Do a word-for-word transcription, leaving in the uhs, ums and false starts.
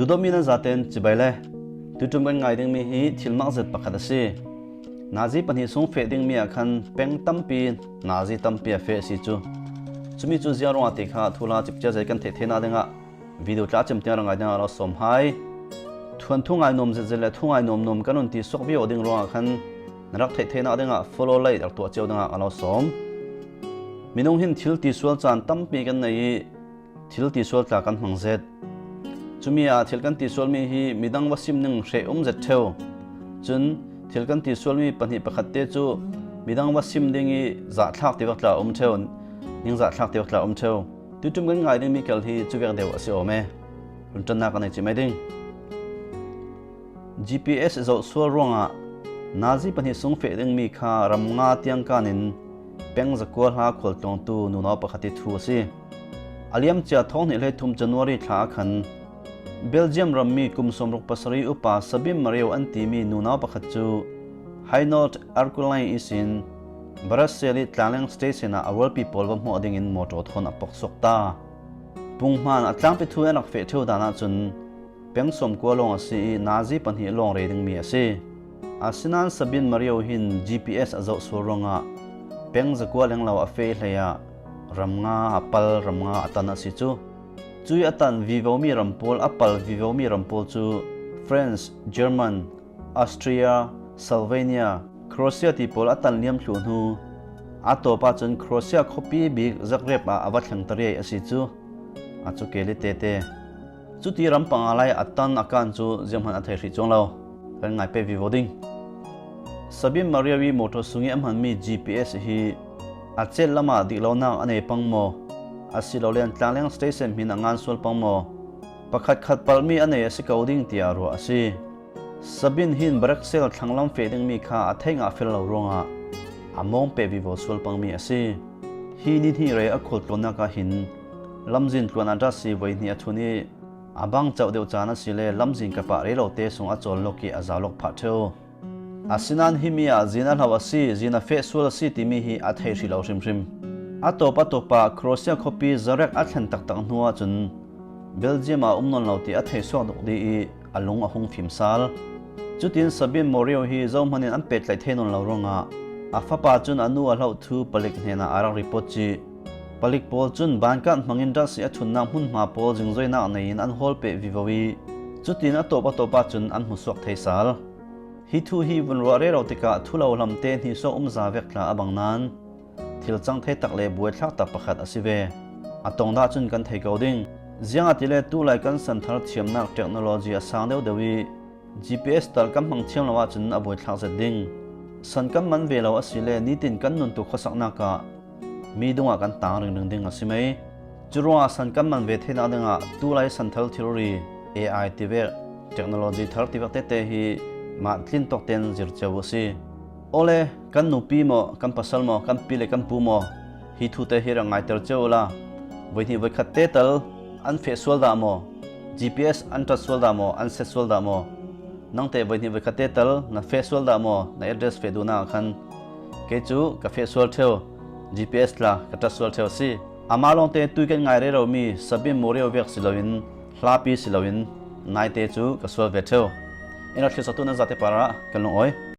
Tuta mi nan zaten chibai le. Tuta kan ngai ding mi hi thil mak zet pakhat a si. Nazi pahni sung fe ding mi a khan peng tampi, nazi tampi a fe si chu. Chumi chu zia ruong a ti kha thu la chip chia zet kan thei theina dinga video tla chem tiang rangai dinga lo som hai. Thuan thu ngai nom zet zet le thu ngai nom nom kan un ti sok bio ding ruong a khan na rak thei theina dinga follow like rak tuah cheu dinga ka lo som. Minung hin thil ti sual chan tampi kan nei i, thil ti sual tla kan hmang zet. Chumi a thil kan ti sual mi hi midang va sim ning hre um zet theu. Chun thil kan ti sual mi pahni pakhat te chu midang va sim ding i zahthlak ti vak tla um theu, ning zahthlak ti vak tla um theu. Tuta kan ngai ding mi kal hi chu vek deu a si awm e. Luntanna kan nei chi mai ding. G P S zo sual ruonga nazi pahni sung fe ding mi kha ram nga tiang kanin peng zakua hla khualtlawngtu nunau pakhat i thu a si. A liam chia thawng hnih le thum January thla a khan Belgium ram mi kum sawmruk pasari upa Sabine Mariou an ti mi nunau pakhat chu Hainaut Arkulai isin Brussels i tlangleng station a a rualpi pawl va hmuh dingin motor thawn a pawk suok ta. Punghman a tlangpi thu an rak fe theu dana chun peng sawmkua lawng a si i nazi pahni lawng rei ding mi a si. Asinan Sabine Mariou hin G P S a zo sual ruonga peng zakua leng lo a fe hlei a, ram nga a pal, ram nga a tan a si chu. Chui a tan vivo mi ram pawl, a pal vivo mi ram pawl chu France, German, Austria, Slovenia, Croatia ti pawl a tan liam thlu hnu a tawpa chun Croatia khawpi bik Zagreb a a va thleng ta riai a si chu. A chu keli tete. Chuti ram panga lai a tan a kan chu ziahman a thei hrih chuang lo. Kan ngai pe vivo ding. Sabine Mariou i motor sungi a hman mi G P S hi a chet lama dik lo nak a nei pang maw? A si lo lian tlangleng station hmin a ngan sual pang maw? Pakhat khat pal mi a nei a si ko ding tia ruah a si. Sabine hin Brussels thlang lam fe ding mi kha a thei ngah fel lo ruonga a mawng pe vivo sual pang mi a si. Hi ni hni rei a khualtlawnna ka hin lamzin tluan a dra si voi hni a thun i a bang chau deuh chan a si le lamzin ka pah rei lo te sung a chawl lawk i a zau lawk phah theu. Asinan hi mi a zin a hlau a si, zin a fe sual a si ti mi hi a thei hrih lo hrim hrim. A tawp a tawpa Croatia khawpi Zagreb a thlen tak tak hnu a chun Belgium a um nawn lo ti a thei suak duk di i a lung a hung fim sal. Chutin Sabine Mariou hi Zohmanin an pet tlai thei nawn lo ruonga a fapa chun a nu a hlau thu palik hnena a rak report chi. Palik pawl chun ban kan hmangin dra si a thunna hmun hma pawl zingzawina a neiin an hawl pe vivo i chutin a tawp a tawpa chun an hmu suak thei sal. Hi thu hi vun ruah rero tikah thu lo hlam te hni suak um za vek tla a bang nan thil chang thei tak le buaithlak tak pakhat a si ve. A tawng dah chun kan thei ko ding. Ziangahtile tulai kan san thar thiamnak technology a sang deuh deuh i G P S tal kan hmang thiam lo ah chun a buaithlak zet ding. San kan man ve lo a si le nitin kan nun tu khawsak nak ah mi dungah kan tang ring ring ding a si mai. Chu ruangah san kan man ve theina dingah tulai san thar thil ri A I ti vek technology thar ti vek tete hi mah tlin tawk ten zir cheu a si. Awle, kan nupi maw, kan pasal maw, kan pi le kan pu maw, hi thu te hi rak ngaiter cheu la. Voi hni voi khat te tal an fe sual dah maw? G P S an ṭat sual dah maw, an set sual dah maw? Nang te voi hni voi khat te tal na fe sual dah maw, na address fe duhna khan? Kei chu ka fe sual theu, G P S la ka ṭat sual theu si. Ama lawng te tui kan ngai rero mi Sabine Mariou vek si loin, hlapi si loin, nai te chu ka sual ve theu. Ina thil sa tu nan zate para kan lungawi.